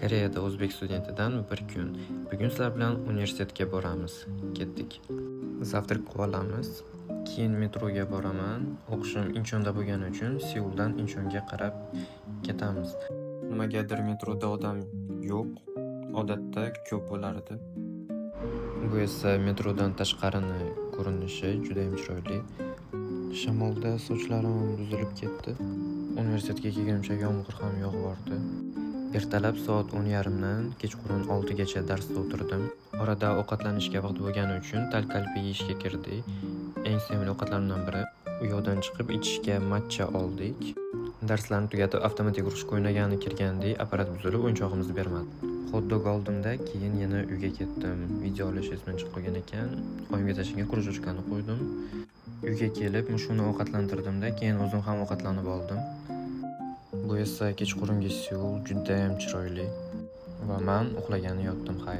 Koreyada o'zbek studentidan bir kun. Bugun sizlar bilan universitetga boramiz. Ketdik. Завтрак qilib olamiz. Keyin metroga boraman. O'qishim Inchonda bo'lgani uchun Seuldan Inchonga qarab ketamiz. Nimagadir metroda odam yo'q. Odatda ko'p bo'lardi. Bu esa metrodan tashqarini ko'rinishi, judayam chiroyli. Shamolda sochlarim ham buzilib ketdi. Universitetga kelgunimcha yomg'ir ham yog'vordi. Ertalab soat 10:30 dan kechqurun 6 gacha darsda o'tirdim. Orada ovqatlanishga vaqt bo'lgani uchun talkalpi yeyishga kirdik. Eng sevimli ovqatlarimdan biri. U yoqdan chiqib, ichishga matcha oldik. Darslarni tugatib, avtomatik urushga o'ynagani kirgandik, apparat buzilib, o'yinchog'imizni bermadi. Hot-dog oldimda, keyin yana uyga ketdim. Video olish esimdan chiqib qolgan ekan. Oyimga tashlangan кружочка ni qo'ydim. Uyga kelib, mushukni ovqatlantirdimda, keyin o'zim ham ovqatlanib oldim. Bu esa kechqurungi Seul, judayam chiroyli. Va man uxlagani yotdim, xayr.